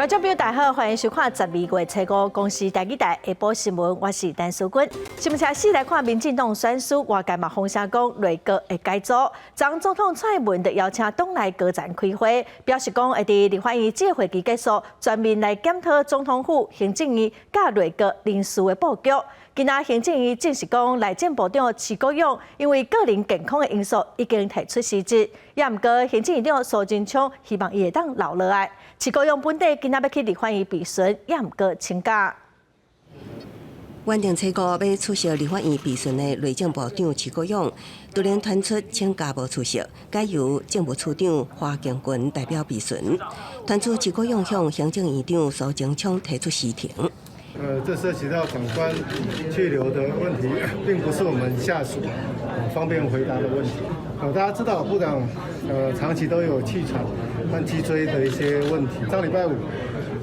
觀眾朋友大家好，歡迎收看12月初五公視台語台下晡新聞，我是陳淑君。新聞開始來看民進黨選輸，外界嘛風聲講內閣會改組。昨總統蔡英文就邀請黨內高層開會，表示講會佇立法院這個會期結束，全面來檢討總統府、行政院佮內閣人事的布局。今仔行政院證實講，內政部長徐國勇因為個人健康的因素，已經提出辭職。也毋過行政院長蘇貞昌希望伊會當留落來。徐國勇本底今仔欲去立法院備詢，也毋過請假。原定初五欲出席立法院備詢的內政部長徐國勇，突然傳出請假無出席，改由政務處長華興群代表備詢。傳出徐國勇向行政院長蘇貞昌提出辭呈。這涉及到長官去留的問題，並不是我們下屬方便回答的問題。大家知道部長長期都有氣喘和脊椎的一些問題。上禮拜五，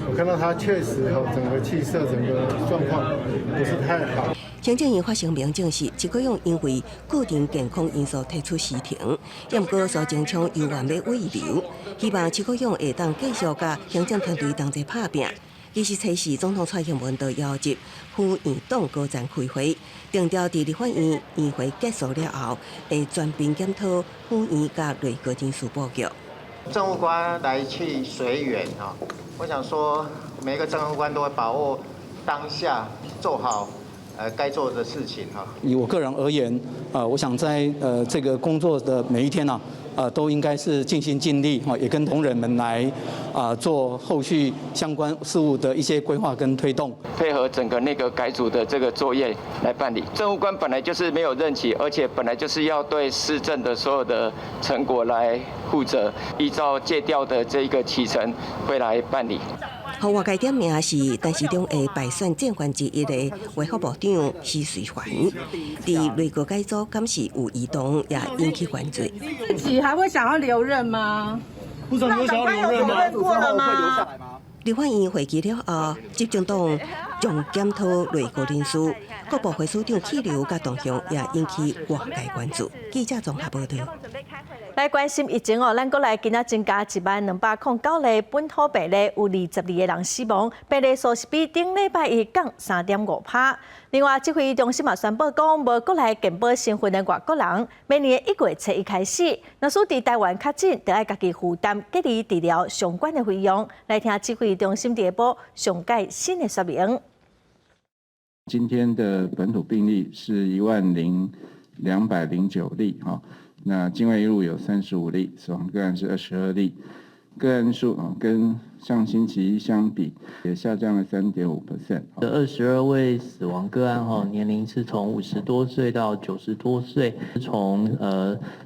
我看到他確實整個氣色、整個狀況不是太好。行政院發聲明證實，徐國勇因為個人健康因素提出辭呈，也毋過蘇貞昌猶原欲慰留，希望徐國勇會當繼續佮行政團隊同齊拍拚。其實，初四總統蔡英文就邀集府院黨高層開會，定調佇立法院院會結束了後，會全面檢討府院佮內閣人事布局。政務官來去隨緣啊，我想說，每個政務官都會把握當下，做好該做的事情哈。以我個人而言，我想在這個工作的每一天啊，都應該是盡心盡力，也跟同仁們來做後續相關事務的一些規劃跟推動，配合整個內閣改組的這個作業來辦理。政務官本來就是沒有任期，而且本來就是要對施政的所有的成果來負責，依照借調的這個期程會來辦理。予外界點名是陳時中的敗選戰犯之一的衛福部長許瑞環，佇內閣改組敢是有移動，也引起關注。自己還會想要留任嗎？部長有想要留任嗎？過了嗎？立法院會期了後，執政黨將檢討內閣人事，各部會首長去留佮動向也引起外界關注。記者綜合報道。來關心疫情哦，咱國內今仔增加10,209例本土病例，有22個人死亡，病例數是比頂禮拜一降3.5趴。另外，指揮中心嘛宣布講，無國內健保身份的外國人，明年1月初一開始，若是佇台灣確診，就愛家己負擔隔離治療相關的費用。來聽指揮中心佇下晡上蓋新的說明。今天的本土病例是10,209例，哈。那境外移入有35例，死亡個案是22例，個案數啊跟上星期一相比也下降了3.5%。 22位死亡個案哈，年齡是從50多歲到90多歲。從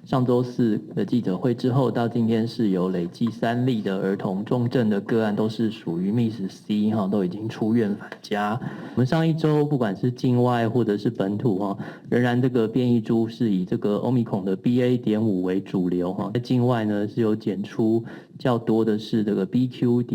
上週四的記者會之後到今天是有累計3例的兒童重症的個案，都是屬於 MIS-C 哈，都已經出院返家。我們上一週不管是境外或者是本土哈，仍然這個變異株是以這個 Omicron 的 BA.5為主流哈，在境外呢是有檢出較多的是這個 BQ.1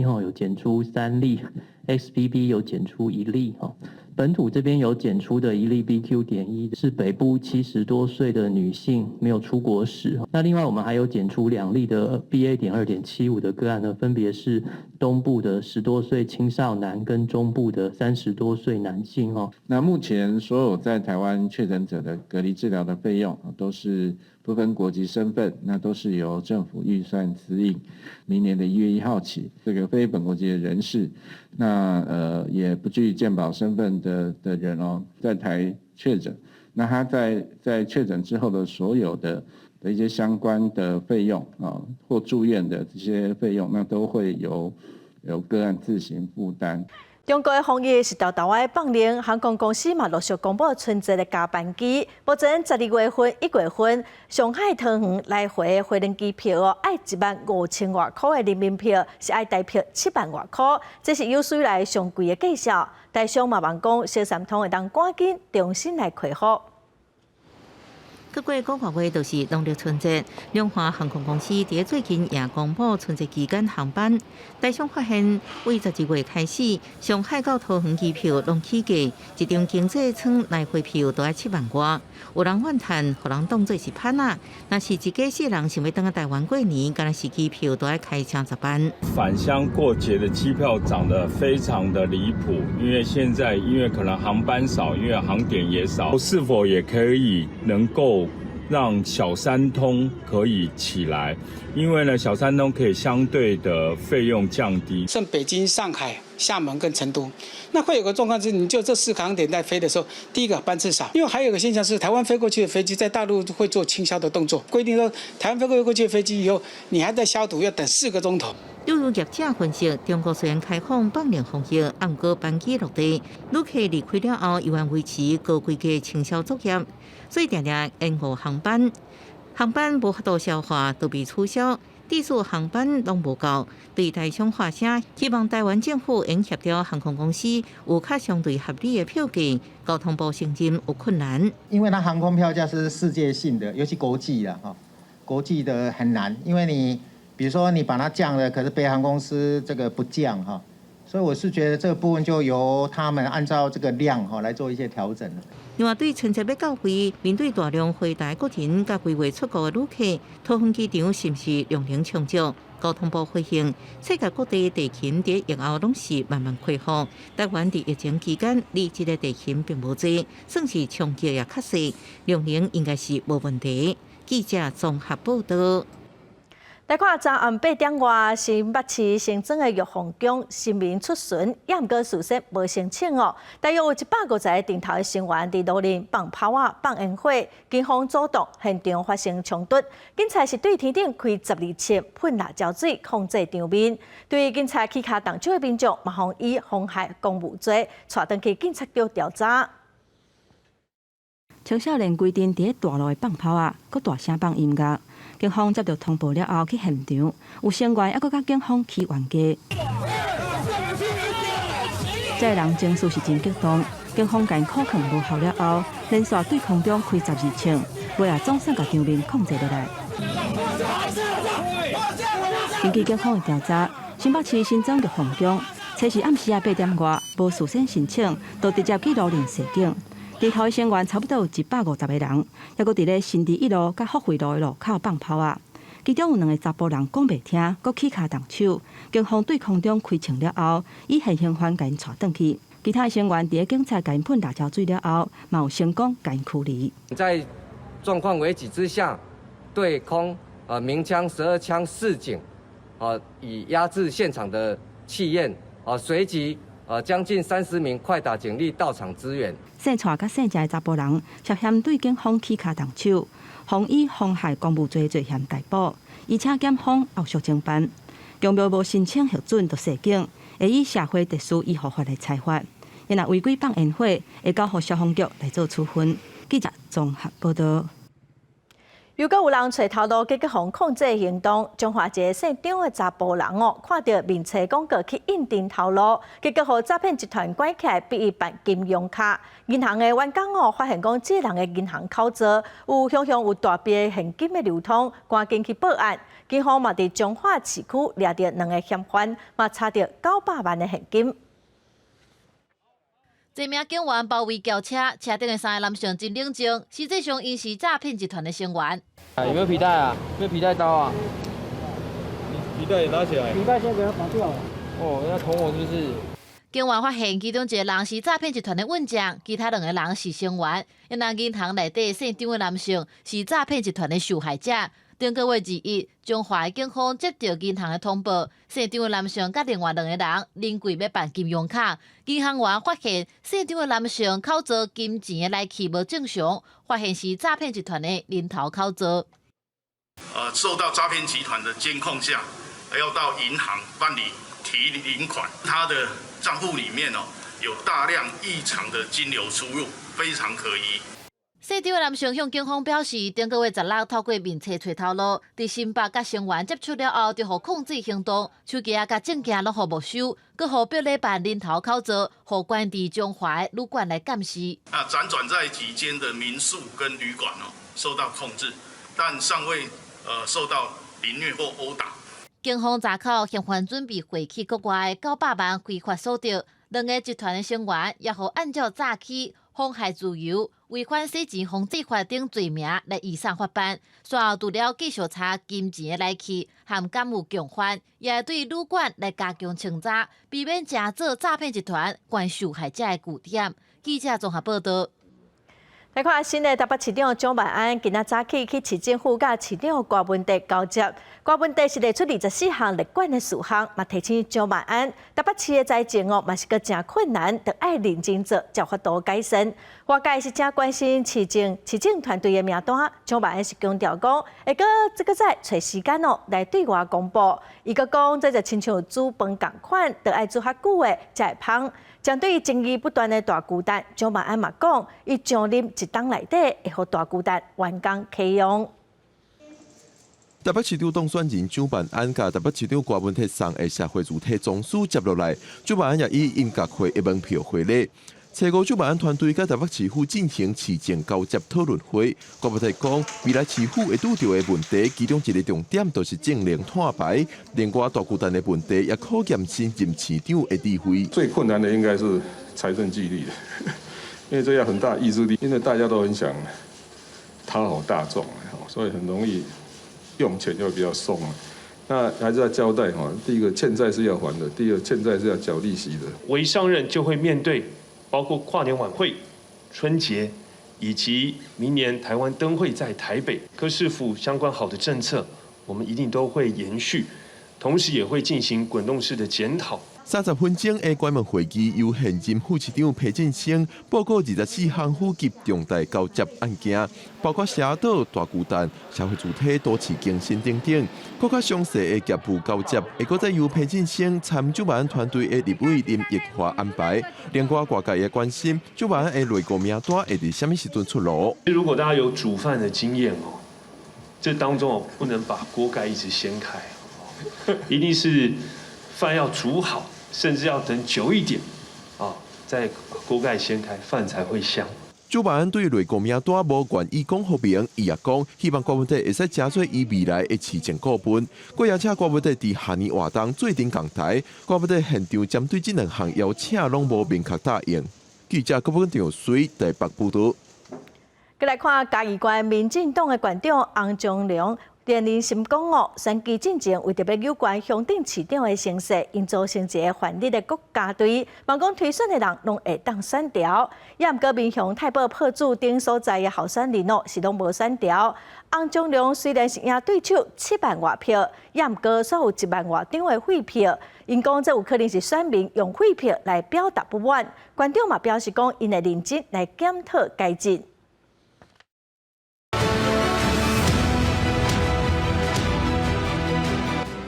哈，有檢出3例，XBB 有檢出1例哈。本土這邊有檢出的1例 BQ.1是北部70多歲的女性，沒有出國史。那另外我們還有檢出2例的 BA.2.75的個案呢，分別是東部的10多歲青少男跟中部的30多歲男性哦。那目前所有在台灣確診者的隔離治療的費用都是不分國籍身份，那都是由政府預算支應。明年的1月1號起，這個非本國籍的人士，那也不具健保身份的人哦，在台確診，那他在確診之後的所有的一些相關的費用啊，或住院的這些費用，那都會由個案自行負擔。中國的防疫是沓沓仔放冗，航空公司嘛陸續公布春節的加班機。目前12月份、1月份，上海桃園來回的飛輪機票哦，愛1萬5千外箍的人民幣，是愛台幣7萬外箍，這是有史以來上貴的價數。台商嘛望講，小三通會當趕緊重新來恢復。過個外月就是農曆春節，龍華航空公司佇最近也公布春節期間航班。台商發現，為12月開始，上海到桃園機票攏起價，一張經濟艙來回票都愛7萬外。有人怨嘆，予人當做是潘仔。若是一家四人想欲轉來台灣過年，敢若是機票都愛開成10萬。返鄉過節的機票漲得非常的離譜，因為現在因為可能航班少，因為航點也少，是否也可以能夠讓小三通可以起來？因為呢，小三通可以相對的費用降低。像北京、上海、廈門跟成都，那會有個狀況是，你就這四個航點在飛的時候，第一個班次少，因為還有個現象是，台灣飛過去的飛機在大陸會做清消的動作，規定說台灣飛過去的飛機以後，你還在消毒，要等4個鐘頭。旅遊業者分析，中國雖然開放放量防疫，毋過班機落地，旅客離開了後，依然維持高規格清消作業，所以定定延誤航班，航班無法度消化，都被取消。地數航班攏無夠，對台商發聲，希望台灣政府應協調航空公司有較相對合理的票價。交通部承認有困難，因為它航空票價是世界性的，尤其國際的哈，國際的很難，因為你。比如說你把它降了，可是別航空公司這個不降哈，所以我是覺得這個部分就由他們按照這個量哈來做一些調整。另外，對春節欲到位，面對大量回台國人佮規劃出國的旅客，桃園機場是毋是量能充足？交通部回應，世界各地地勤佇疫後攏是慢慢恢復。台灣佇疫情期間，離職的地勤並無濟，算是衝擊也較細，量能應該是無問題。記者綜合報道。來看昨暗8點外，新北市新莊的玉鳳宮神明出巡，也毋過事先無申請哦。大約有150個陣頭的成員佇路面放炮仔、放煙火，警方阻擋，現場發生衝突。警察是對天頂開12槍噴辣椒水控制場面。對警察起跤動手的民眾，嘛予以妨害公務罪，帶轉去警察局調查。青少年規陣佇咧大路的放炮仔，閣大聲放音樂。警方接到通報了後去現場，有成員猶閣佮警方起冤家。這个人情緒是真激動，警方共𪜶苦勸無效了後，連續對空中開12槍，尾仔總算共場面控制落來。根據警方的調查，新北市新莊玉鳳宮，初四暗時仔8點外，無事先申請，就直接去路面示警。陣頭的成員差不多有150個人，猶閣佇咧新治一路佮福慧路的路口放炮仔。其中有兩個查埔人講袂聽，閣起跤動手，警方對空中開槍了後，以現行犯共𪜶帶轉去。其他的成員佇咧警察共𪜶噴辣椒水了後，嘛有成功共𪜶驅離。在狀況危急之下，對空鳴槍12槍示警，以壓制現場的氣焰，隨即將近30名快打警力到場支援。姓蔡佮姓鄭的查埔人涉嫌對警方起跤動手，予以妨害公務罪罪嫌逮捕，而且檢方後續偵辦。宮廟無申請核准就示警，會以社會秩序維護法來裁罰。若違規放煙火，會交予消防局來做處分。記者綜合報道。又閣有人揣頭路，結果予控制行動。彰化一个姓張的查埔人哦，看著面冊廣告去應徵頭路，結果予詐騙集團拐起來，逼伊辦金融卡。銀行的員工哦，發現講這人的銀行口座有雄雄有大筆現金的流通，趕緊去報案。警方嘛佇彰化市區掠著兩个嫌犯，嘛查著900萬的現金。這名警員包圍轎車，車頂的三个男性真冷靜，實際上𪜶是詐騙集團的成員。有沒有皮帶啊？有沒有皮帶刀啊？皮帶也拿起來。皮帶先給他拔掉。哦，要捅我是不是？警員發現其中一個人是詐騙集團的運將，其他兩個人是成員。因為銀行內底姓張的男性是詐騙集團的受害者。頂個月21，彰化警方接到銀行的通報，姓張的男性佮另外兩個人臨櫃欲辦金融卡，銀行員發現姓張的男性口座金錢的來去無正常，發現是詐騙集團的人頭口座。受到詐騙集團的監控下，要到銀行辦理提領款，他的賬戶裡面哦有大量異常的金流出入，非常可疑。姓張的男性向警方表示，頂個月16透過面冊揣頭路，佇新北佮成員接觸了後，就予控制行動，手機仔佮證件攏予沒收，閣予迫咧辦人頭口罩，予關佇彰化的旅館來監視。啊，輾轉在幾間的民宿跟旅館哦，受到控制，但尚未受到凌虐或毆打。警方查扣嫌犯準備匯去國外900萬非法所得，兩个集團的成員也予按照詐欺、妨害自由、違反洗錢防制法等罪名來移送法辦。隨後除了繼續查金錢的來去，含敢有共犯，也會對旅館來加強清查，避免成做詐騙集團關受害者的據點。記者綜合報道。來看新的台北市長蔣萬安，今仔早起去市政府佮市長郭文哲交接。郭文哲是列出24項列管的事項，嘛提醒蔣萬安，台北市的財政哦，嘛是閣誠困難，著愛認真做，才有法度改善。外界是誠關心市政團隊的名單，蔣萬安是強調講，會閣這個再揣時間哦來對外公布。伊閣講，這就親像煮飯仝款，著愛煮較久的才會芳。針對爭議不斷的大巨蛋，蔣萬安嘛講，伊上任一冬內底會予大巨蛋完工啟用。台北市長當選人蔣萬安佮台北市長郭文哲送的社會主體總書接落來，蔣萬安也以音樂會的門票回禮。初五，蔣萬安團隊佮台北市府進行市政交接討論會。郭文哲講，未來市府會拄著的問題，其中一个重點就是節能碳排。另外，大巨蛋的問題也考驗新任市長的智慧。最困難的應該是財政紀律，因為這要很大意志力，因為大家都很想討好大眾，所以很容易用錢就比較鬆。那還是要交代哈，第一個欠債是要還的，第二欠債是要繳利息的。我一上任就會面對包括跨年晚會、春節以及明年台灣燈會在台北，柯市府相關好的政策，我們一定都會延續，同時也會進行滾動式的檢討。30分鐘的關門會議由現任副市長裴振聲報告24項府級重大交接案件，包括社島、大巨蛋、社會主體都市更新等等。閣較詳細的業務交接，會閣再由裴振聲參蔣萬安團隊的立委林奕華安排。另外，外界也關心蔣萬安的內閣名單會佇啥物時陣出爐。如果大家有煮飯的經驗哦，這當中哦不能把鍋蓋一直掀開，一定是飯要煮好，甚至要等久一點，啊，再把鍋蓋掀開，飯才會香。蔣萬安對內閣名單無願意講予明，伊也講希望郭文哲會使成做伊未來的市政顧問。閣邀請郭文哲佇跨年活動做陣仝台，郭文哲現場針對這兩項邀請攏無明確答應。記者郭文長水台北報導。閣來看嘉義縣民進黨的縣長洪忠良。連任成功哦，選舉進前為著欲扭轉鄉鎮市長的聲勢，𪜶組成一个泛綠的國家隊，望講推選的人攏會當選著。也毋過民雄太保破主等所在的候選人哦，是攏無選著。洪忠良雖然是贏對手7萬外票，也毋過煞有1萬外張的廢票。𪜶講這有可能是選民用廢票來表達不滿。縣長嘛表示講，𪜶會認真來檢討改進。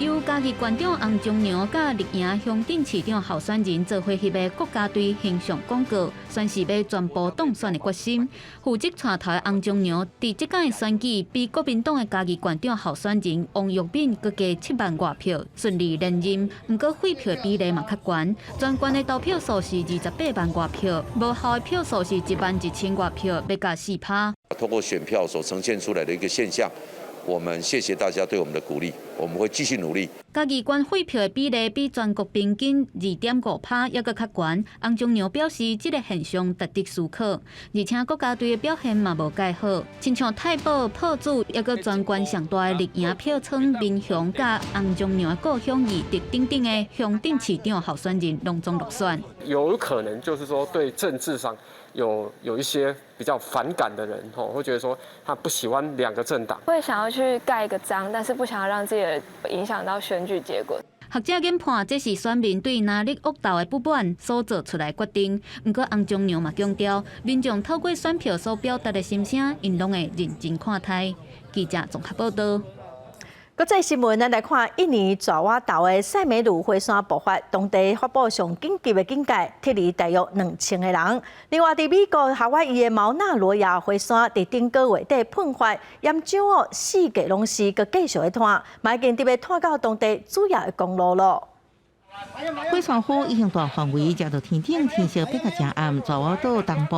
由嘉義縣長洪忠良佮綠營鄉鎮市長候選人做伙翕的國家隊形象廣告，宣示欲全部當選的決心。負責帶頭的洪忠良，佇這屆選舉比國民黨的嘉義縣長候選人王育敏閣加7萬外票，順利連任。毋過廢票的比例嘛較懸，全縣的投票數是28萬外票，無效的票數是1萬1千外票，欲加4%。透過選票所呈現出來的一個現象。我們謝謝大家對我們的鼓勵，我們會繼續努力。嘉義縣廢票的比例比全國平均2.5%猶閣較懸。洪忠良表示，這个現象值得思考，而且國家隊的表現嘛無蓋好，親像太保破主，猶閣全縣上大的綠營票倉民雄，佮洪忠良的故鄉義德等等的鄉鎮市長候選人攏總落選。有可能就是說對政治上有一些比較反感的人，吼，會覺得說他不喜歡兩個政黨，會想要去蓋一個章，但是不想要讓自己的影響到選舉結果。學者研判，這是選民對藍綠惡鬥的不滿所做出來決定。毋過洪忠良嘛強調，民眾透過選票所表達的心聲，𪜶攏會認真看待。記者綜合報導。國際新聞，咱來看印尼爪哇島的塞梅魯火山爆發，當地發布上緊急的警戒，撤離大約2000個人。另外，佇美國夏威夷的毛納羅亞火山，佇頂個月底噴發，嚴重哦，四界攏是閣繼續咧湠，嘛已經直欲湠到當地主要的公路咯。火山灰已經大範圍遮到天頂，天色變甲誠暗。爪哇島東部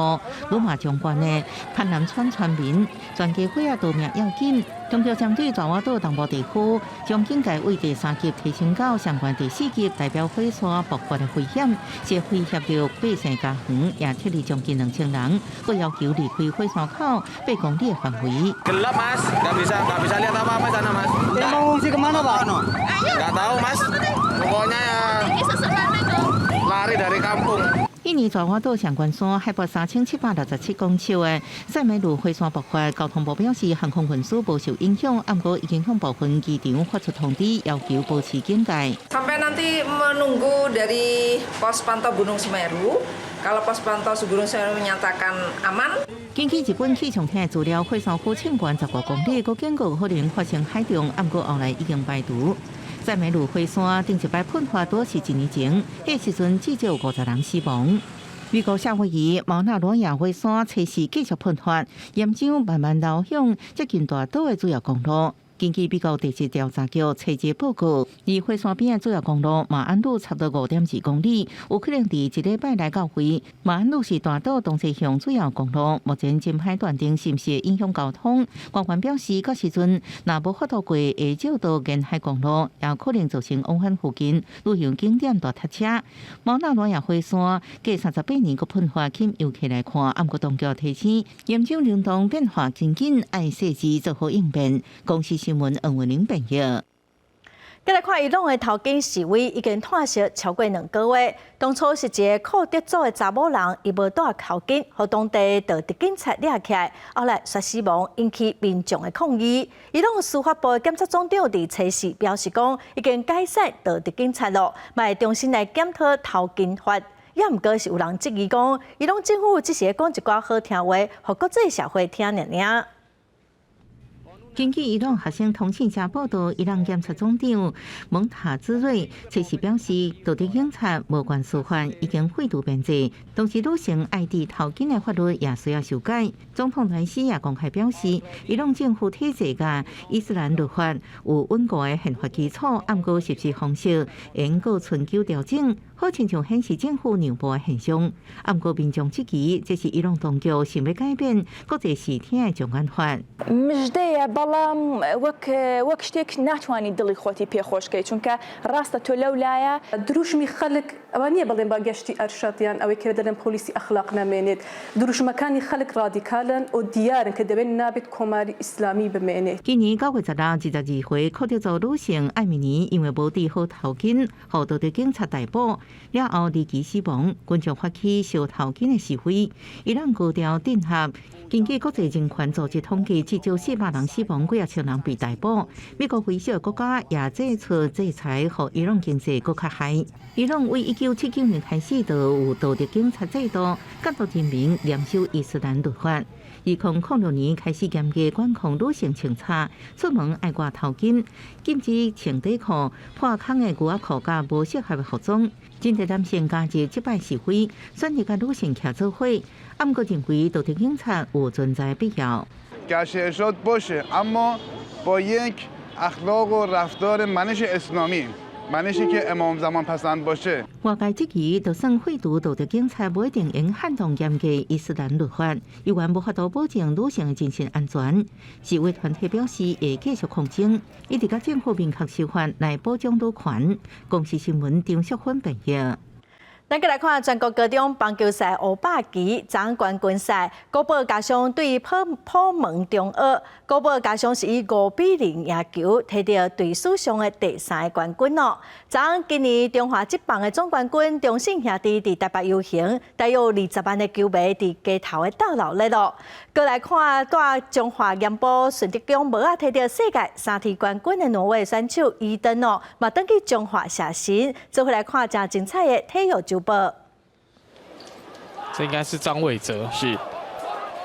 魯馬將軍的攀南村村民，全家伙仔逃命要緊。當局針對爪哇島東部地區，將警戒為第三級提升到上懸第四級，代表火山爆發的危險，是威脅著百姓家園，也撤離將近2000人，閣要求離開火山口8公里的範圍。 Gelap mas, nggak bisa lihat apa apa sana mas. Mengungsi kemana pak? Nggak tahu mas, pokoknya ya lari dari kampung. 印尼爪哇島上懸山海拔3767公尺的塞梅魯火山爆發，交通部表示航空運輸無受影響，毋過已經向部分機場發出通知，要求保持警戒。 Sampai nanti menunggu dari pos pantau Gunung Semeru, kalau pos pantau Gunung Semeru menyatakan aman. 根據日本氣象廳的資料，火山灰升懸15公里，閣警告可能發生海漲，毋過後來已經排除。塞梅魯火山頂一擺噴發拄是一年前，彼時陣至少50人死亡。美國夏威夷毛納羅亞火山測試繼續噴發，岩漿慢慢流向接近大島的主要公路。根據美國地質調查局初步報告，離火山邊的主要公路馬鞍路差不多5.2公里，有可能佇一禮拜內到位。馬鞍路是大島東西向主要公路，目前真歹斷定是毋是會影響交通。官員表示，到時陣若無法度過下晝到沿海公路，也可能造成往返附近旅遊景點大塞車。毛納羅亞火山隔38年閣噴發，吸引遊客來看，毋過當局提醒，岩漿流動變化真緊，愛細緻做好應變。公視新聞黃文玲編譯。再來看伊朗的頭巾示威已經湠燒超過2個月。當初是一个庫德族的查某人，伊無戴頭巾，予當地道德警察掠起來，後來紲死亡，引起民眾的抗議。伊朗司法部的檢察總長佇初四表示講，已經解散道德警察咯，嘛會重新來檢討頭巾法。也毋過是有人質疑講，伊朗政府只是講一寡好聽話，予國際社會聽爾爾。根據伊朗學生通訊社報道，伊朗檢察總長蒙塔茲瑞隨時表示，道德警察無權司法，已經廢除編制。同時，女性愛戴頭巾的法律也需要修改。總統萊希也公開表示，伊朗政府體制佮伊斯蘭律法有穩固的憲法基礎，毋過實施方式應閣尋求調整，好親像顯示政府讓步的現象。毋過民眾質疑，這是伊朗當局想欲改變國際視聽的障眼法。 مژدەیە بەڵام وەک وەک شتێک ناتوانانی دڵی خۆتی پێخۆشکەی چونکە ڕاستە تۆ لەو لایە دروشمی خەڵک ئەوە نییە بڵێن با گەشتی ئەرشەد یان ئەوەی کە دەڵێن پۆلیسی ئەخلاق نامێنێت دروشمەکانی خەڵک ڕادیکالن و دیارن کە دەبێت نابێت کۆماری ئیسلامی بمێنێت 今年9月16、22歲，庫德族女性艾米尼因為無戴好頭巾，予道德警察逮捕，了後離奇死亡。群眾發起燒頭巾的示威，伊朗高調鎮壓。根據國際人權組織統計，至少400人死亡，幾仔千人被逮捕。美國非少國家也祭出制裁，予伊朗經濟閣較害。伊朗為1979年開始就有道德警察制度，監督人民嚴守伊斯蘭律法。2006年開始嚴格管控女性穿插，出門愛掛頭巾，禁止穿短褲、破空的牛仔褲佮無適合的服裝。真濟男性加入這擺示威，選擇佮女性徛做伙，毋過認為道德警察有存在必要。 گشت ارشاد باشه اما با یک اخلاق و رفتار منش اسلامی منشی که امام زمان پسند باشه。 外界質疑，就算廢除道德警察，無一定會撼動嚴格伊斯蘭律法，猶原無法度保證女性的人身安全。示威團體表示會繼續抗爭，一直佮政府明確修法來保障女權。公視新聞張淑芬編譯。咱閣來看全國高中棒球賽烏百旗總冠軍賽，穀保家商對普普門中學，穀保家商是以5比0贏球，摕著隊史上的第三個冠軍哦。昨今年中華職棒的總冠軍中信兄弟佇台北遊行，大約20萬的球迷佇街頭的鬥鬧熱咯。閣來看蹛彰化鹽埔順德宮帽仔摕著世界三鐵冠軍的挪威選手伊登哦，嘛轉去彰化謝神，做伙來看誠精彩的體育週報。這應該是張偉哲，是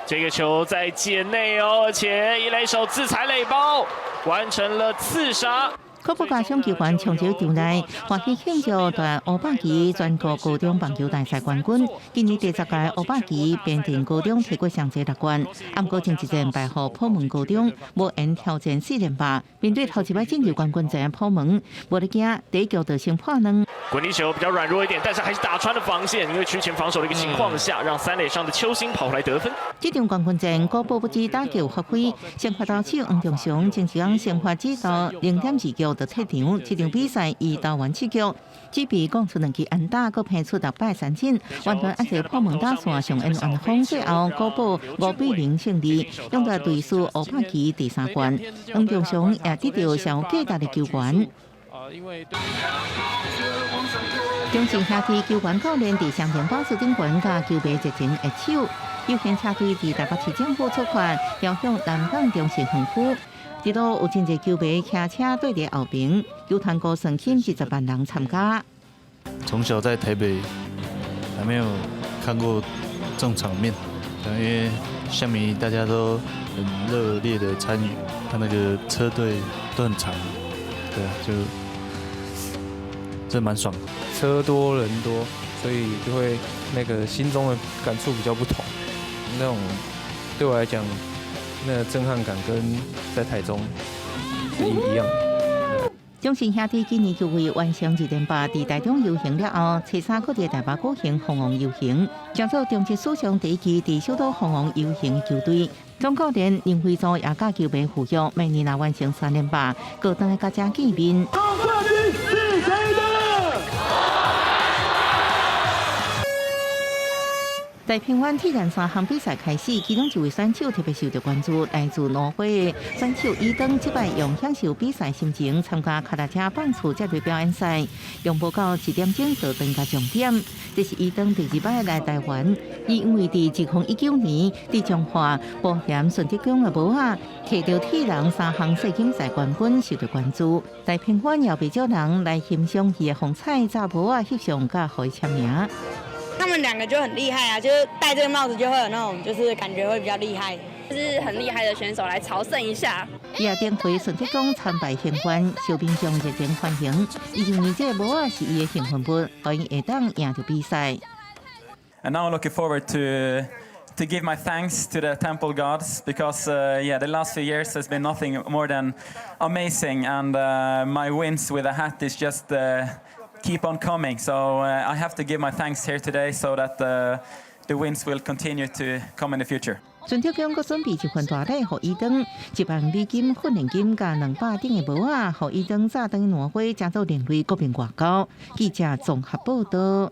這個球在界內哦，而且一壘手自踩壘包。完成了刺殺。科普家雙球員衝入場內，歡喜慶祝奪烏百旗全國高中棒球大賽冠軍。今年第10屆烏百旗平鎮高中提過上濟六冠，毋過前一戰敗予普門高中，無緣挑戰四連霸。面對頭一擺進入冠軍戰普門，無咧驚，第一局就先破兩。滾地球比較軟弱一點，但是還是打穿了防線，因為區前防守的一個情況下，讓三壘上的邱興跑回來得分。這場冠軍戰，古堡不止打球發揮，先發投手黃忠雄前一工先發只投0.2局就退場。這場比賽伊投完七局，只被攻出兩支安打，閣拍出六擺三振，完全壓制普門打線上演完封，最後古堡5比0勝利，勇奪隊史烏百旗第三冠。黃忠雄也得到上有價值的球員。中信兄弟球員教練佇雙重巴士頂懸佮球迷熱情握手，遊行車隊佇台北市政府出發，遙向南港中心園區。這路有真濟球迷騎車對佇後邊，球團估算起20萬人參加。從小在台北，還沒有看過這種場面，因為鄉民大家都很熱烈的參與，他那個車隊都很長，對啊，就這蠻爽。車多人多，所以就會那個心中的感觸比較不同。那種對我來講，那個震撼感跟在台中是一樣。中信兄弟今年球會完成二連霸，佇台中遊行了後，初三閣佇台北舉行封王遊行，成做中職史上第一支佇首都封王遊行的球隊。總教練林飛祖也佮球迷呼籲，明年若完成三連霸，閣轉來共遮見面。冠軍是誰的？在屏灣鐵人三項比賽開始，其中一位選手特別受到關注，來自挪威的選手伊登，這擺用享受比賽心情參加跤踏車棒球這類表演賽，用無夠一點鐘就登到終點。這是伊登第二擺來台灣，伊因為佇2019年佇彰化埔鹽順德宮的帽仔摕著鐵人三項世錦賽冠軍，受到關注。在屏灣也袂少人來欣賞伊的風采，紮帽仔翕相，佮予伊簽名。他們兩個就很厲害啊，就是戴這個帽子就會有那種，就是感覺會比較厲害，就是很厲害的選手來朝聖一下。伊也頂回順德宮參拜顯官，受民眾熱情歡迎。伊認為這個帽仔是伊的幸運物，予伊會當贏著比賽。 And now I'm looking forward to give my thanks to the temple gods because yeah, the last few years has been nothing more than amazing, and my wins with a hat is just keep on coming. So I have to give my thanks here today so that the wins will continue to come in the future. 順德宮閣準備一份大禮予伊登，1萬美金訓練金佮200頂的帽仔，予伊登紮轉挪威，成做另類國民外交。記者綜合報道。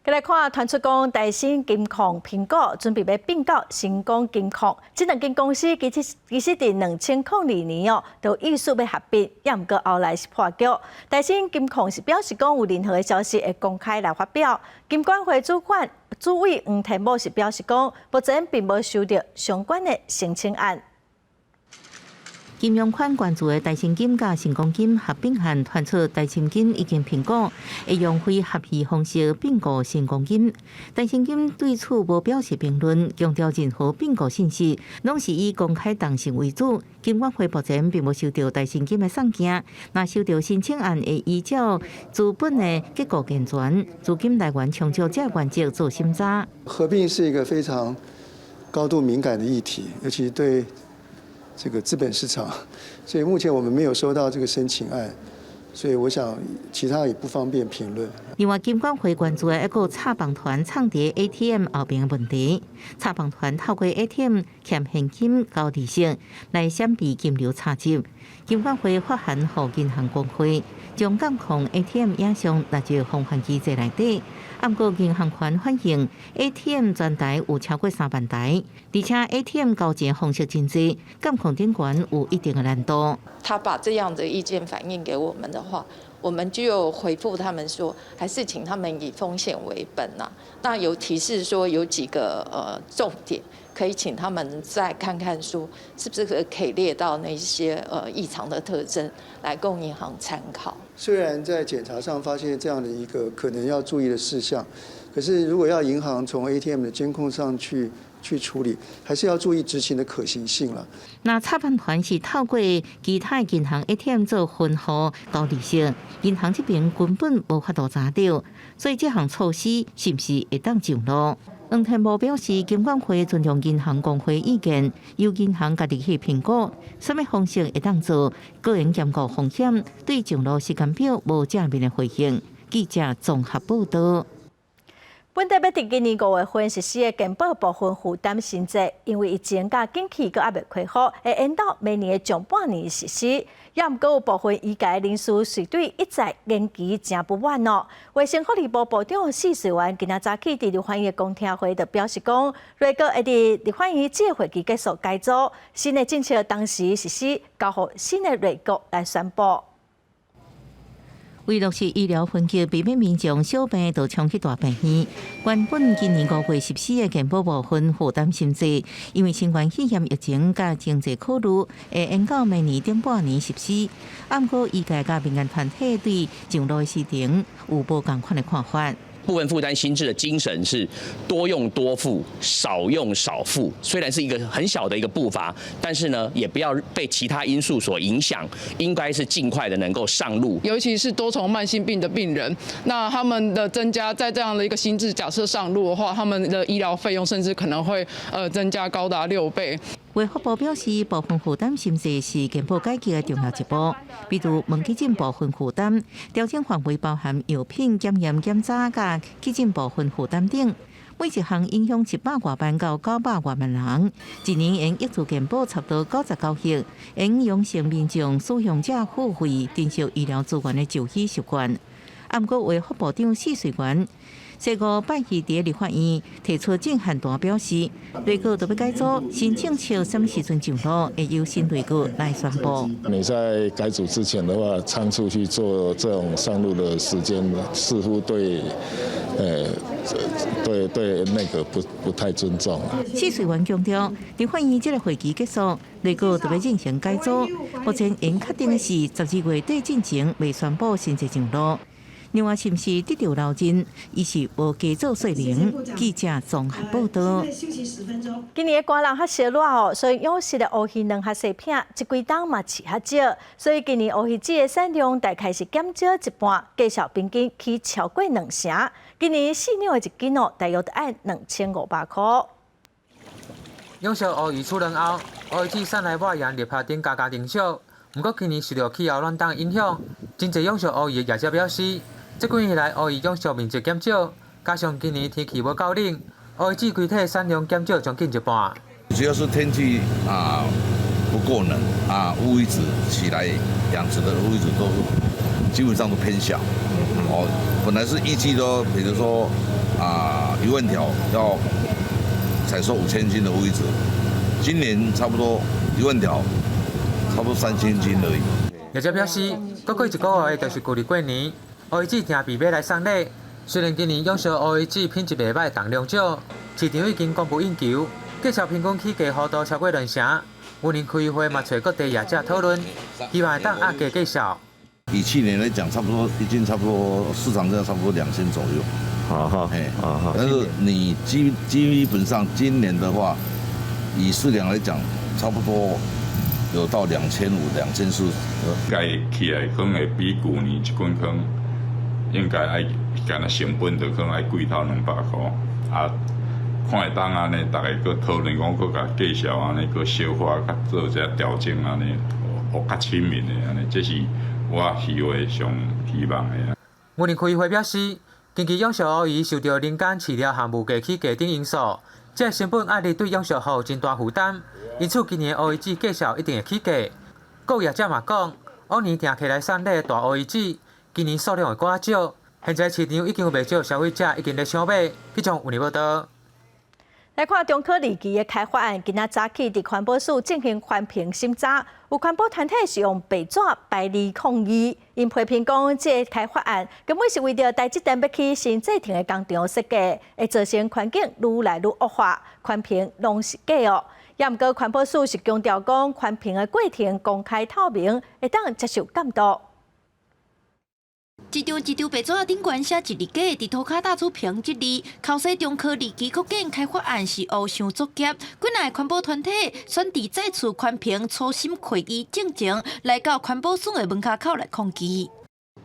繼來看，傳出講台新金控蘋果準備欲併購成功金控，這兩間公司其實佇2002年哦，就意思欲合併，也毋過後來是破局。台新金控是表示講有任何的消息會公開來發表。金管會主委黃天牧是表示講，目前並無收到相關的申請案。金融圈關注的台新金佮成功金合併案傳出，台新金已經評估會用非合議方式併購成功金。台新金對此無表示評論，強調任何併購信息攏是以公開動線為主。金管會目前並無收到台新金的送件，若收到申請案，會依照資本的結構健全、資金來源充足這原則做審查。合併是一個非常高度敏感的議題，尤其對這個資本市場，所以目前我們沒有收到這個申請案，所以我想其他也不方便評論。另外，金管會關注的一個詐騙團藏佇 ATM 後邊的問題，詐騙團透過 ATM 挾現金交利息來閃避金流查緝。金管會發函予銀行公會，將監控 ATM 影像納入防範機制內底。毋過銀行圈反映 ATM 全台有超過3萬台，而且 ATM 交錢方式真濟，監控頂懸有一定的難度。他把這樣的意見反映給我們的話，我們就回覆他們說，還是請他們以風險為本啊。那有提示說有幾個重點，可以請他們再看看，說是不是可以列到那些異常的特徵來供銀行參考。雖然在檢查上發現這樣的一個可能要注意的事項，可是如果要銀行從 ATM 的監控上去去處理，還是要注意執行的可行性啦。那查辦團是透過其他銀行 ATM 做分戶交利息，銀行這邊根本無法度查著，所以這項措施是毋是會當上路？黃天牧表示，金管會尊重銀行公會意見，由銀行家己去評估，啥物方式會當做，個人兼顧風險，對上路時間表無正面的回應。記者綜合報道。本地欲佇今年五月份實施的健保部分負擔新制，因為疫情佮景氣閣猶未恢復，會延到明年的上半年實施。也毋過有部分醫界人士隨對一再延期誠不滿哦。衛生福利部部長許瑞元今仔早起佇立法院的公聽會就表示講，內閣會佇立法院這個會期結束改組，新的政策同時實施，交予新的內閣來宣布。為落實醫療分級，避免民眾小病就衝去大病院。原本今年五月實施的健保部分負擔新制，因為新冠肺炎疫情佮經濟考慮，會延到明年頂半年實施。毋過醫界佮民間團體對上路的時程有無仝款的看法。部分負擔新制的精神是多用多付，少用少付。雖然是一個很小的一個步伐，但是呢，也不要被其他因素所影響，應該是盡快的能夠上路。尤其是多重慢性病的病人，那他們的增加在這樣的一個新制假設上路的話，他們的醫療費用甚至可能會增加高達6倍。衛福部表示，部分負擔新制是健保改革的重要一步。比如，問急診部分負擔調整範圍包含藥品檢驗檢查佮急診部分負擔等，每一項影響700外萬到900外萬人，一年會挹注健保差不多99億，會養成民眾使用者付費珍惜醫療資源的就醫習慣。毋過，衛福部長許瑞元這個拜二佇立法院提出震撼彈，表示內閣著欲改組，新政策啥物時陣上路，會由新內閣來宣布。你在改組之前的話，倉促去做這種上路的時間，似乎對，對對內閣不太尊重。許瑞元強調，立法院這個會期結束，內閣著欲進行改組。目前已確定的是12月底進前未宣布新制上路。另外，是毋是得著留任，伊是無加做說明。記者綜合報道。今年的寒冷較燒熱哦，所以養殖的烏魚卵較細片，這幾冬嘛飼較少，所以今年烏魚子的產量大概是減少一半，價數平均起超過兩成。今年四兩的一斤哦，大約愛2500箍。養殖烏魚出卵後，烏魚子產內外沿立拍頂加加減少。毋過今年受著氣候暖冬影響，真濟養殖烏魚的業者表示，這幾年來烏魚養殖面積減少，加上今年天氣無夠冷，烏魚子規體產量減少將近一半。主要是天氣啊不夠冷啊，烏魚子起來養殖的烏魚子都基本上都偏小。哦，本來是預計都，比如說啊1萬條要採收5000斤的烏魚子，今年差不多1萬條，差不多3000斤而已。業者表示，閣過一個月就是舊曆過年，烏魚子訂備欲來送禮。雖然今年養殖烏魚子品質袂䆀，重量少，市場已經供不應求，價數平均起價幅度超過兩成。雲林開會嘛揣各地業者討論，希望會當壓低價數。以去年來講，差不多一斤差不多市場價差不多2000左右。好好，哎，但是你基本上今年的話，以四兩來講，差不多有到2500、2400。計起來可能會比舊年一斤可能應該愛，敢若成本就可能愛貴頭200箍啊。看會當按呢，逐家閣討論講，閣共價數按呢，閣小可較做一下調整按呢，予較親民的按呢，這是我希望上希望的啊。雲林開會表示，近期養殖烏魚受著人工飼料和物價起價等因素，這個成本壓力對養殖戶真大負擔，因此今年烏魚子價數一定會起價。各業者嘛講，往年訂客來送禮的大烏魚子，今年數量會閣較少。現在市場已經有袂少消費者已經咧搶買，記者有報道。來看中科二期的開發案，今仔早起佇環保署進行環評審查，有環保團體是用白紙排字抗議，𪜶批評講，這个開發案根本是為著台積電欲起新製程的工廠設計，會造成環境愈來愈惡化，環評攏是假哦。也毋過環保署是強調講，環評的過程公開透明，會當接受監督。一張一張白紙頂懸寫一字架，佇塗跤打出評質字，口西中科二期擴建開發案是烏箱作業。幾若個環保團體選佇再次環評初審會議進前，來到環保署的門跤口來抗議。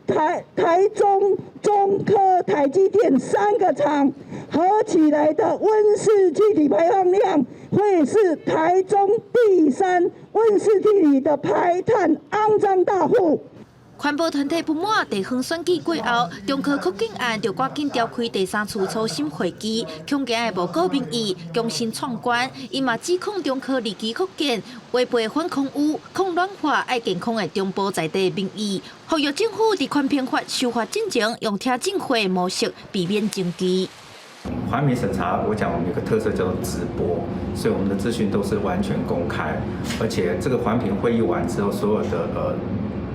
台中中科、台積電三個廠合起來的溫室氣體排放量，會是台中第三溫室氣體的排碳骯髒大戶。環保團體不滿地方選舉過後，中科擴建案就趕緊召開第三次初審會議，恐驚會無顧民意，強行闖關。伊嘛指控中科二期擴建違背反空污、抗暖化、愛健康的中部在地民意，呼籲政府佇環評法修法進前，用聽證會模式避免爭議。環評審查，我講我們有個特色叫做直播，所以我們的資訊都是完全公開，而且這個環評會議完之後，所有的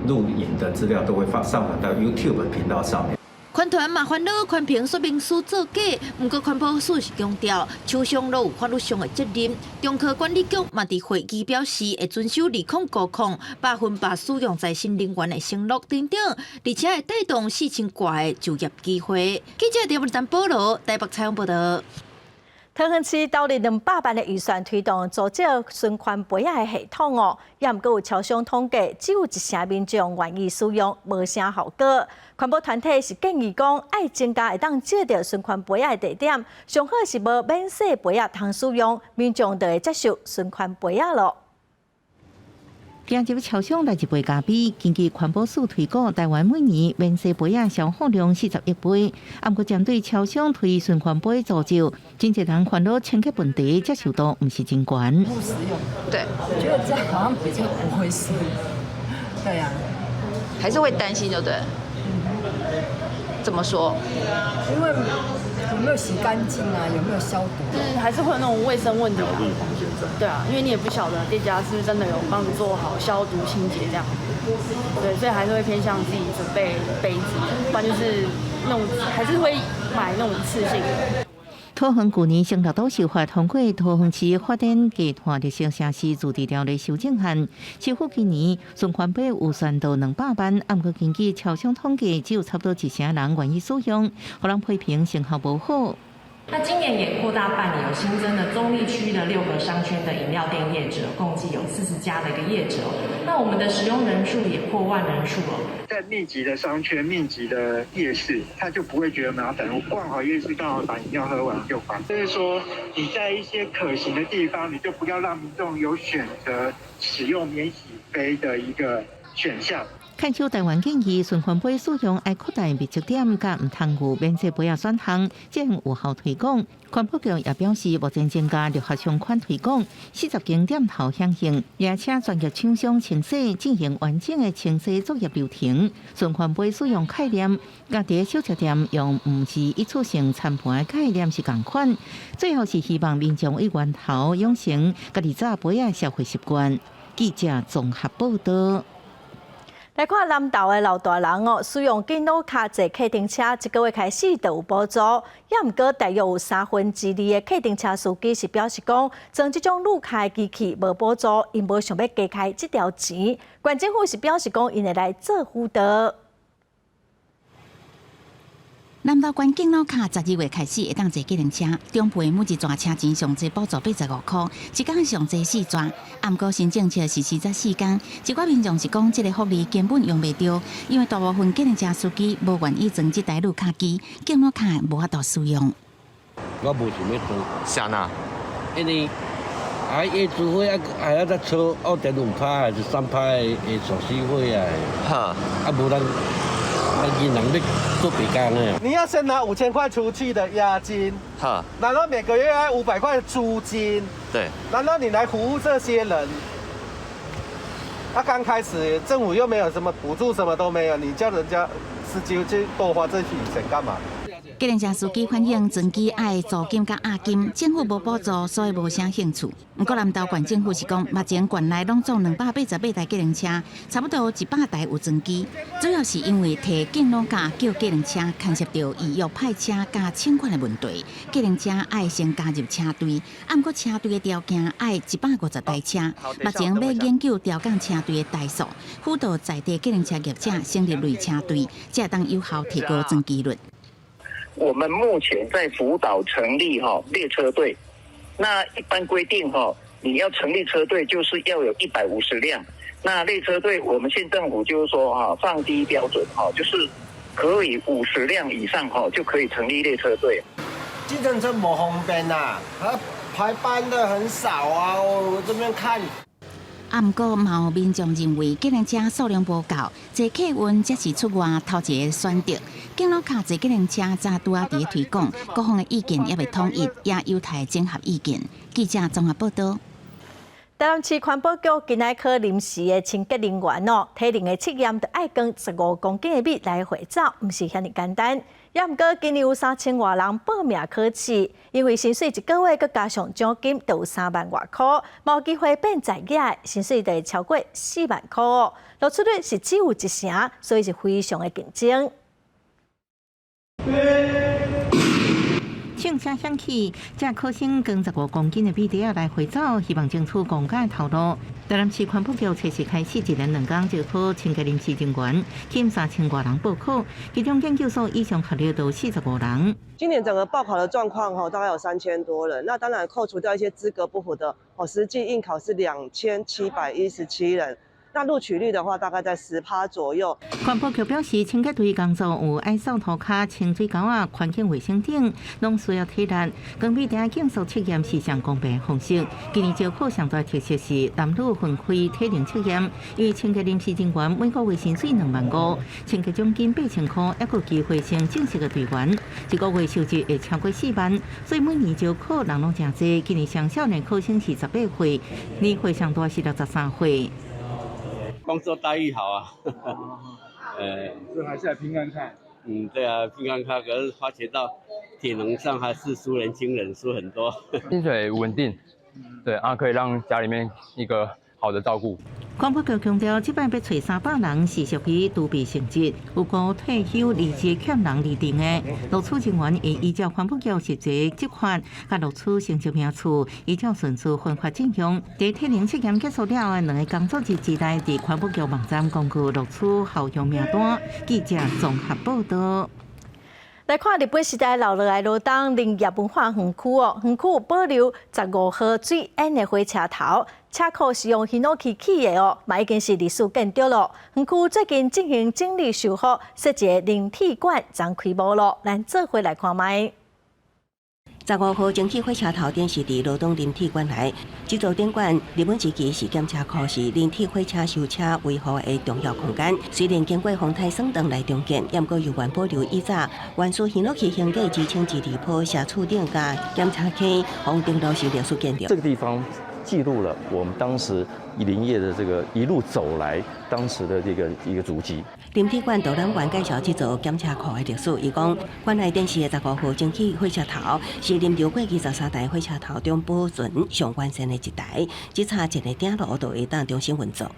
錄影的資料都會放上傳到 YouTube 頻道上面。環團嘛煩惱環評說明書作假，毋過環保署是強調，廠商攏有法律上的責任。中科管理局嘛佇會議表示，會遵守2050 100%使用再生能源的承諾等等，而且會帶動4000外個就業機會。記者劉文丹保羅台北採訪報導。桃園市投入200萬的預算推動租借循環杯仔的系統哦，也毋過有超商統計，只有1成民眾願意使用，無啥效果。環保團體是建議講，愛增加會當借著循環杯仔的地點，上好是無免洗杯仔通使用，民眾就會接受循環杯仔囉。行入超商來一杯咖啡，根據環保署推估，台灣每年免洗杯仔消耗量40億杯。毋過針對超商推循環杯租借，真濟人煩惱清潔問題接受度毋是真懸。不實用，對，我覺得這樣好像比較不會濕。對啊，還是會擔心就對。怎麼說？因為有沒有洗乾淨啊？有沒有消毒？就是還是會有那種衛生問題啊。對啊，因為你也不曉得店家是不是真的有幫你做好消毒清潔這樣。對，所以還是會偏向自己準備杯子，不然就是那種還是會買那種一次性的。桃園舊年成立都修法通過桃園市發展低碳綠色城市自治條例修正案，市府今年循環杯預算到200萬，毋過根據超商統計，只有差不多1成人願意使用，予人批評成效無好。那今年也擴大辦理，有新增的中壢區的6個商圈的飲料店業者，共計有40家的一個業者。那我們的使用人數也破萬人數了。在密集的商圈、密集的夜市，他就不會覺得麻煩。我逛好夜市，剛好把飲料喝完就還。就是說，你在一些可行的地方，你就不要讓民眾有選擇使用免洗杯的一個選項。看守台灣建議循環杯使用愛擴大密集點，佮毋通有免洗杯仔選項，才能有效推廣。環保局也表示，目前增加六合相款推廣，40間店頭響應，也請專業廠商清洗進行完整的清洗作業流程。循環杯使用概念，佮佇小食店用毋是一次性餐盤的概念是仝款。最後是希望民眾對源頭養成家己紮杯仔消費習慣。記者綜合報道。來看南投的老大人哦，使用敬老卡坐客運車，這個月開始就有補助。也毋過大約有2/3的客運車司機是表示講，裝這種綠卡的機器無補助，𪜶無想欲加開這條錢。縣政府是表示講，𪜶會來做輔導。南投縣敬老卡12月開始會當坐計程車，中部的每一逝車錢上濟補助85箍，一工上濟4逝。啊，毋過新政策實施才4工，一寡民眾是講這个福利根本用袂著，因為大部分計程車司機無願意裝這台綠卡機，敬老卡無法度使用。我無想欲裝。啥那？因為啊，伊除非啊，還要再抽2.5趴還是3趴的手續費啊。哈。啊，無咱。銀行咧做白工的。你要先拿5000塊出去的押金，哈，然後每個月要500塊租金，對，然後你來服務這些人，那剛開始政府又沒有什麼補助，什麼都沒有，你叫人家司機去多花這筆錢幹嘛？計程車司機反映，專機愛租金佮押金，政府無補助，所以無啥興趣。毋過南投縣政府是講，目前縣內攏總288台計程車，差不多100台有專機。主要是因為提敬老假叫計程車牽涉著預約派車佮請款的問題。計程車愛先加入車隊，毋過車隊的條件愛150台車。目前欲研究調降車隊的台數，輔導在地計程車業者成立類車隊，才會當有效提高專機率。我們目前在輔導成立哈列車隊，那一般規定哈，你要成立車隊就是要有150輛。那列車隊，我們縣政府就是說哈，放低標準哈，就是可以50輛以上哈就可以成立列車隊。計程車無方便啊，排班的很少啊，我這邊看。啊，毋過嘛有民眾認為計程車數量無夠，坐客運才是出外頭一個選擇。敬老卡坐計程車才拄仔佇咧推廣，各方的意見猶未統一，也有待整合意見。記者綜合報道。台南市環保局今仔考臨時的清潔人員哦，體能的測驗著愛扛15公斤的米來回走，毋是遐爾簡單。也毋過今年有3000外人報名考試，因為薪水一個月閣加上獎金，就有3萬外箍，無機會變在業，薪水就會超過4萬箍。錄取率是只有一成，所以是非常的競爭。槍聲響起，這考生扛15公斤的米袋仔來回走，希望爭取公家頭路。台南市環保局測試開始一連兩工招考清潔臨時人員，吸引3000外人報考，其中研究所以上學歷都45人。今年整個報考的狀況，吼，大概有3000多人。那當然扣除掉一些資格不符的，哦，實際應考是2717人。那錄取率的話，大概在10趴左右。環保局表示，清潔隊工作有愛掃塗跤、清水溝仔、環境衛生等，攏需要體力。扛米袋競速測驗是上公平的方式。今年招考上大特色是男女分開體能測驗，因為清潔臨時人員每個月薪水2萬5，清潔獎金8000箍，猶閣有機會升正式的隊員，一個月收入會超過4萬，所以每年招考人攏誠濟。今年上少年考生是18歲，年歲上大是63歲。工作待遇好啊，這還是來拼看看。嗯，對啊，拼看看，可是發覺到體能上還是輸年輕人，輸很多。薪水穩定，對啊，可以讓家裡面一個好的照顧。環保局強調，這擺欲揣300人是屬於儲備性質，有過退休離職欠人釐定的錄取人員會依照環保局實際職權，佮錄取成績名次，依照順序分發進行。佇體能測驗結束了後，兩個工作日之內，佇環保局網站公告錄取候用名單。記者綜合報道。來看日本時代留落來羅東林業文化園區哦，園區保留15號水煙的火車頭，車庫是用ヒノキ起的哦，嘛已經是歷史建築咯。園區最近進行整理修復，設一个靈體館，將開幕咯。咱做伙來看覓。15號蒸汽火車頭展示佇羅東林鐵館內，這座展館日本時期是檢車庫，是林鐵火車修車維護的重要空間。雖然經過風颱霜凍來重建，毋過猶原保留以早原始ヒノキ形架支撐之地鋪、斜柱頂佮檢查坑，予登錄是歷史建築。這個地方記錄了我們當時林業的這個一路走來，當時的這個一個足跡。林鐵館導覽員介紹這座檢車庫的歷史，伊講，館內展示的15號蒸汽火車頭是林場過去13台火車頭中保存上完善的一台，只差一个鼎爐就會當重新運作。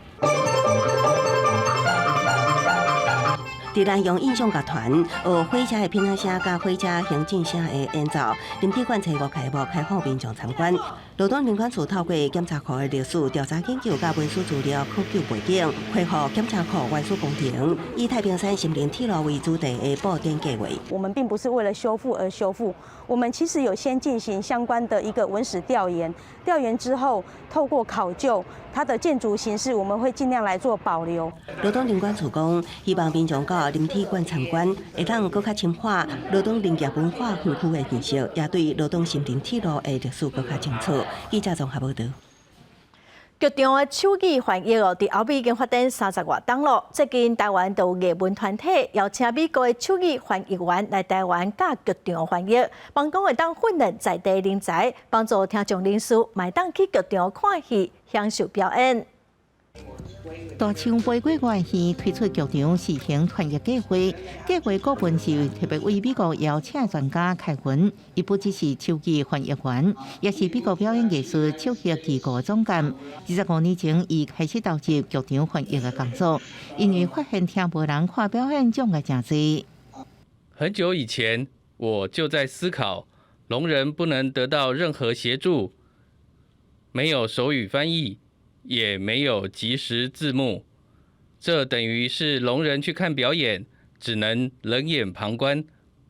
佇南洋印象樂團學火車的噴仔聲佮火車行進聲的演奏，林鐵館初五開幕開放民眾參觀。羅東林管處透過檢查庫的歷史調查研究佮文史資料考究背景，恢復檢查庫原始工程，以太平山森林鐵路為主題的布展計劃。我們並不是為了修復而修復，我們其實有先進行相關的一個文史調研，調研之後透過考究它的建築形式，我們會盡量來做保留。羅東林管處講，希望民眾到林鐵館參觀，會當閣較深化羅東林業文化園區的認識，也對羅東森林鐵路的歷史閣較清楚。記者綜合報道。劇場的手語翻譯哦，佇歐美已經發展30外冬咯。最近台灣就有藝文團體邀請美國的手語翻譯員來台灣教劇場翻譯，幫講會當訓練在地人才，幫助聽障人士嘛會當去劇場看戲，享受表演。大象飞过外耳推出剧场试行传译计划，计划顾问是特别为美國邀請專家開文，伊不只是手語翻譯員，也是美國表演藝術手譯機構總監。25年前，伊開始投入劇場翻譯的工作，因為發現聽無人看表演障礙誠濟。很久以前，我就在思考，聾人不能得到任何協助，沒有手語翻譯，也沒有即時字幕，這等於是聾人去看表演，只能冷眼旁觀，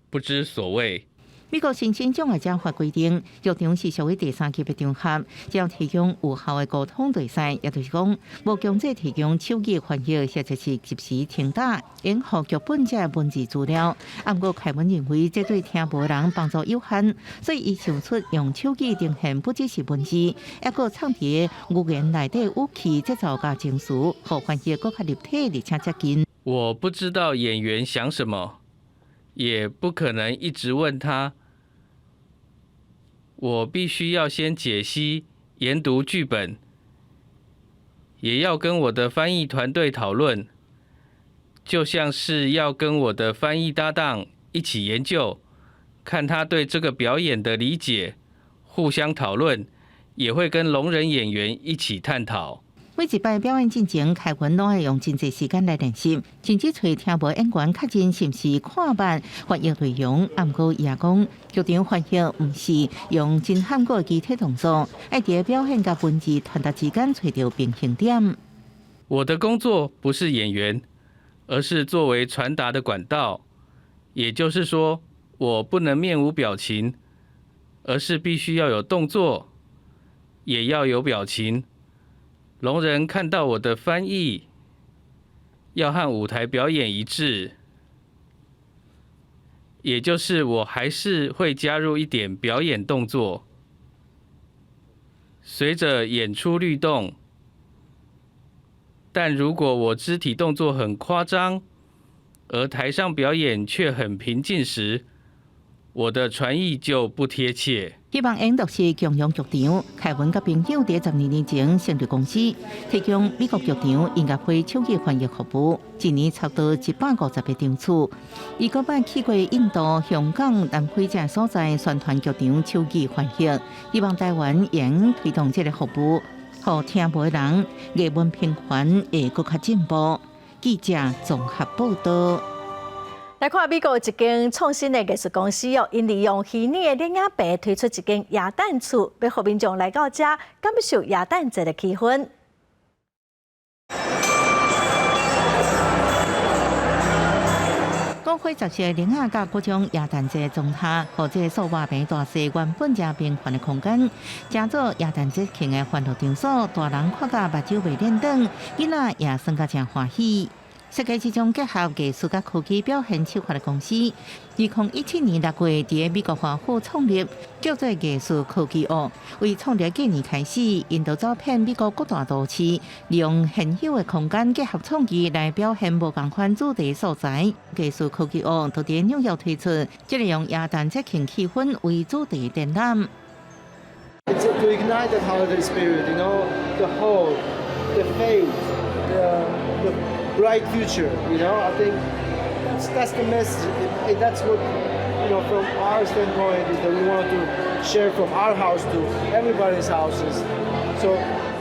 不知所謂。美國身心障礙者法規定，劇場是屬於第三級的場合，只要提供有效的溝通對策，也就是講，無強制提供手語翻譯或者是即時聽打、演予劇本這文字資料。啊，毋過凱文認為這對聽無人幫助有限，所以伊想出用手語呈現不只是文字，抑閣藏佇語言內底語氣、節奏佮情緒，予翻譯閣較立體而且接近。我不知道演員想什麼，也不可能一直問他。我必須要先解析、研讀劇本，也要跟我的翻譯團隊討論，就像是要跟我的翻譯搭檔一起研究，看他對這個表演的理解，互相討論，也會跟聾人演員一起探討。每一擺表演進前，凱文攏愛用真濟時間來練習，甚至揣聽無演員確認是毋是看捌翻譯內容。啊，毋過伊也講，劇場翻譯毋是用真罕過的肢體動作，愛佇表演佮文字傳達之間揣著平衡點。我的工作不是演員，而是作為傳達的管道。也就是說，我不能面無表情，而是必須要有動作，也要有表情。聾人看到我的翻譯，要和舞台表演一致，也就是我還是會加入一點表演動作，隨着演出律動。但如果我肢體動作很誇張，而台上表演卻很平靜時，我的傳譯就不貼切。希望演獨是共融劇場，凱文佮朋友佇12年前成立公司，提供美國劇場音樂會手語翻譯服務，一年差不多150個場次。伊閣捌去過印度、香港、南非這所在宣傳劇場手語翻譯，希望台灣會用推動這個服務，予聽無人藝文平凡會閣較進步。記者綜合報道。來看美國一間創新的藝術公司哦，𪜶利用虛擬的電影棚推出一間耶誕厝，欲予民眾來到遮感受耶誕節的氣氛。五花雜色鈴仔佮各種耶誕節裝飾，予這數碼棚大細原本誠平凡的空間，成做耶誕節慶的歡樂場所，大人看甲目睭袂輪轉，囡仔也耍甲誠歡喜。設計這種結合藝術佮科技表現手法的公司，2017年6月佇美國華府創立，叫做藝術科技屋。為創立隔年開始，𪜶就走遍美國各大都市，利用現有的空間結合創意來表現無仝款主題素材。藝術科技屋就佇紐約推出這個用耶誕節慶氣氛為主題展覽。 It's to ignite that holiday spirit, the hope, the faith, the bright future. I think that's the message. That's what from our standpoint is that we want to share from our house to everybody's houses. So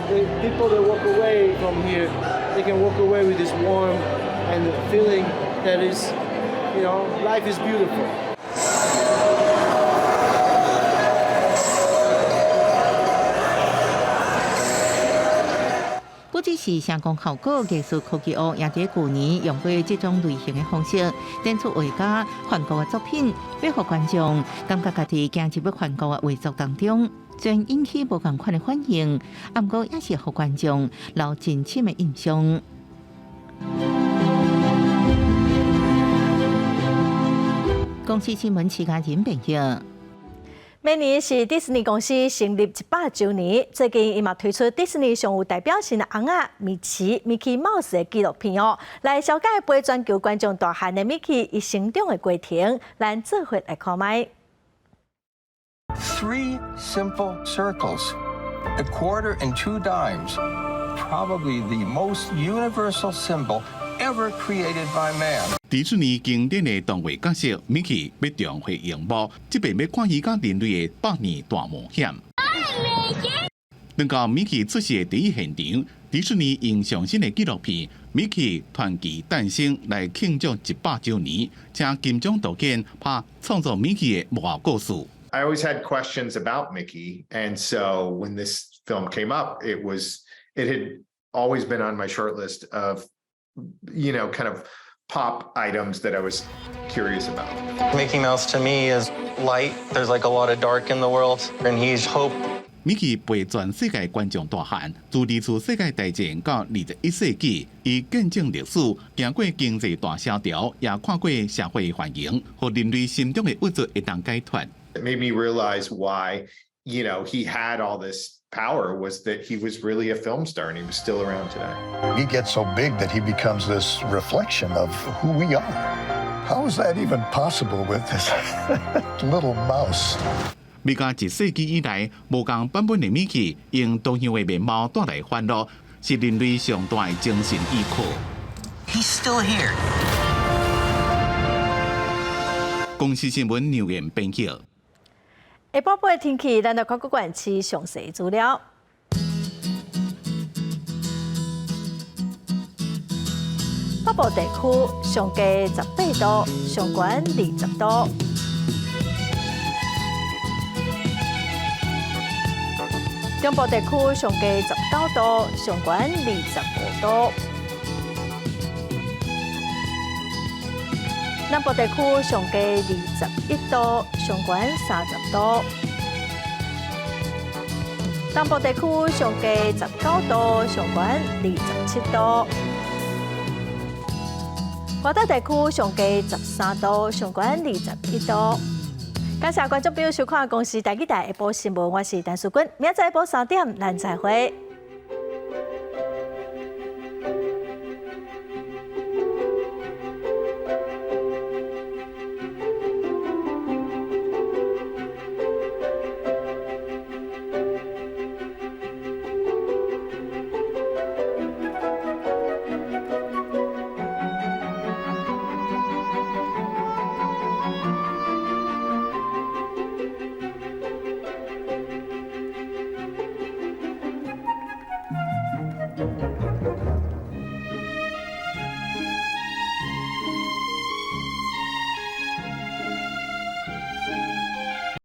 the people that walk away from here, they can walk away with this warm and feeling that life is beautiful. 不只是聲光效果，藝術科技屋也佇舊年用過這種類型的方式，展出畫家梵谷的作品，欲予觀眾感覺家己行入梵谷的畫作當中，雖然引起無仝款的反應，啊，毋過也是予觀眾留真深的印象。公視新聞徐嘉仁編譯。明年是迪士尼公司成立100週年，最近伊嘛推出迪士尼上有代表性的尪仔米奇、米奇貓斯的紀錄片哦，來紹介陪全球觀眾大漢的米奇伊成長的過程，咱做伙來看覓。 Three simple circles, a quarter and two dimes. probably the most universal symbol ever created by man. 迪士尼經典的動畫角色米奇欲重回螢幕，這擺欲看伊佮人類的百年大冒險。等到米奇出世的第一現場，迪士尼用上新的紀錄片《米奇傳奇誕生》來慶祝100週年，請金獎導演拍創作米奇的幕後故事。 I always had questions about Mickey, and so when this film came up, it had always been on my short list of kind of pop items that I was curious about. Mickey Mouse to me is light. There's like a lot of dark in the world, and he's hope. 米奇陪全世界觀眾大漢，自二次世界大戰到21世紀，伊見證歷史，行過經濟大蕭條，也看過社會繁榮，予人類心中的鬱卒會當解脫。 It made me realize why he had all this power, was that he was really a film star and he was still around today. He gets so big that he becomes this reflection of who we are. How is that even possible with this little mouse? 每隔一世紀以來，無仝版本的米奇用多樣的面貌帶來歡樂，是人類上大的精神依靠。 He's still here. 公視新聞劉言編輯。下晡晡的天氣，咱來看各縣市詳細資料。北部地區上低18度，上懸20度。中部地區上低19度，上懸25度。南部地區上低21度，上懸30度。東部地區上低19度，上懸27度。外島地區上低13度，上懸21度。感謝觀眾朋友收看《公視台語台》下晡新聞，我是陳淑君，明仔載下晡3點，咱再會。